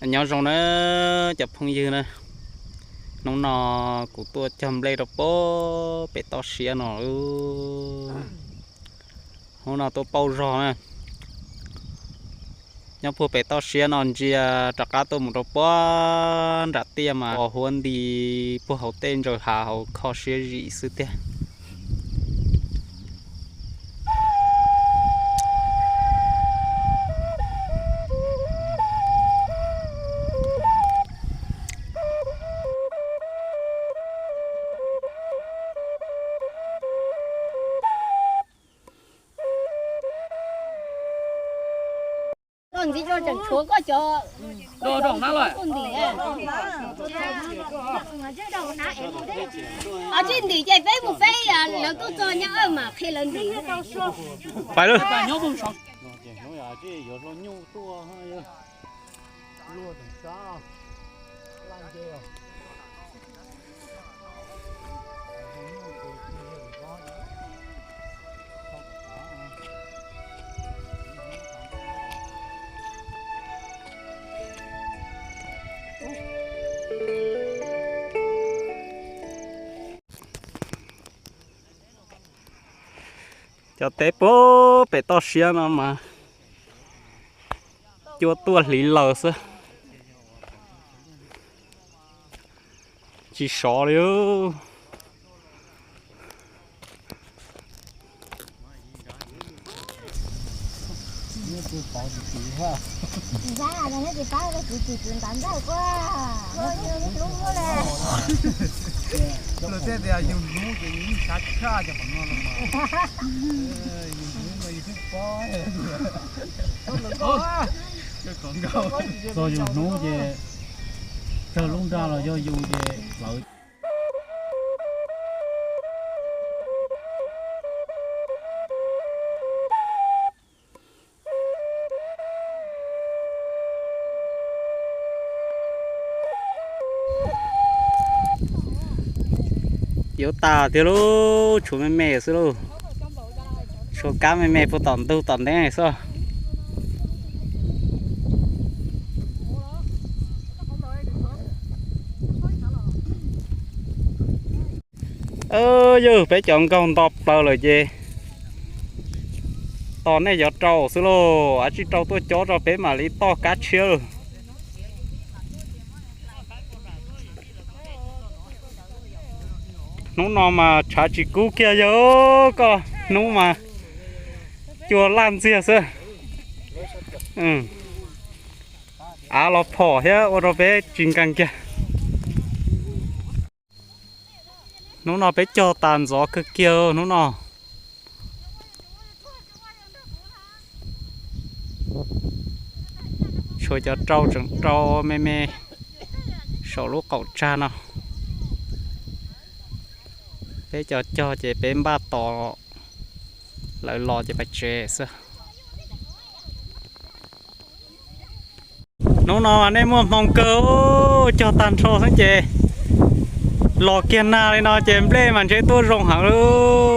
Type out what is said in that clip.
Nyob zoo na cov phooj ywg na, hnub no kuv tuaj cog nplej rau puag pem toj siab no. Hnub no tuaj pauj zog na, nyob puag pem toj siab no ntsia rov qab tuaj mus rau puag nram tiaj mas huab nti puag hauv tej ntsaws hav hauv kho siab zim xwb tiag. Ntxiv tseem tshuav koj cov tuaj ntim. Tsis ntim ces peb mus peb, lawv tuaj txog nyob mam qhia lawv ntim. Pais lawm. Cov teb puag pem toj siab no mas cua tuaj hliv laws xwb, tsis sov li. Luag tej tias yus hnub ces yus yeej sav tshaj cov qhov no los mas. Yus hnub mas yus twb pob. Txog yus hnub ces tsawg lub nrag los yog yus ces plawv. Yuav tas tiag lauj, tshuav me me xwb lauj. Tshuav kab me me puag tom ntug tom ntev xwb. Yog peb cov nkaug nto plaws lawm ces tos nej cov rau xwb lauj, a tsij rau tuaj cob rau peb mam li toj kab tshiab lawm. Hnub no mas tshav tsis kub kiag yog koj hnub mas cua laj ntxiag xwb. Av los phom thiab ua rau peb tsis nkees kiag. Hnub no peb cog tas ntxov kawg kiag hnub no. Tshuav cov rau tseem rau me me saum lub qaum tsag no. Peb cov cog ces peb npaj tos lawv los ces pais tsev xwb. Hnub no mas nej muaj hmoo kawg, cog tag nrho xwb ces los kiag nag li no ces nplej mas ntshe tuaj zoo heev lauj.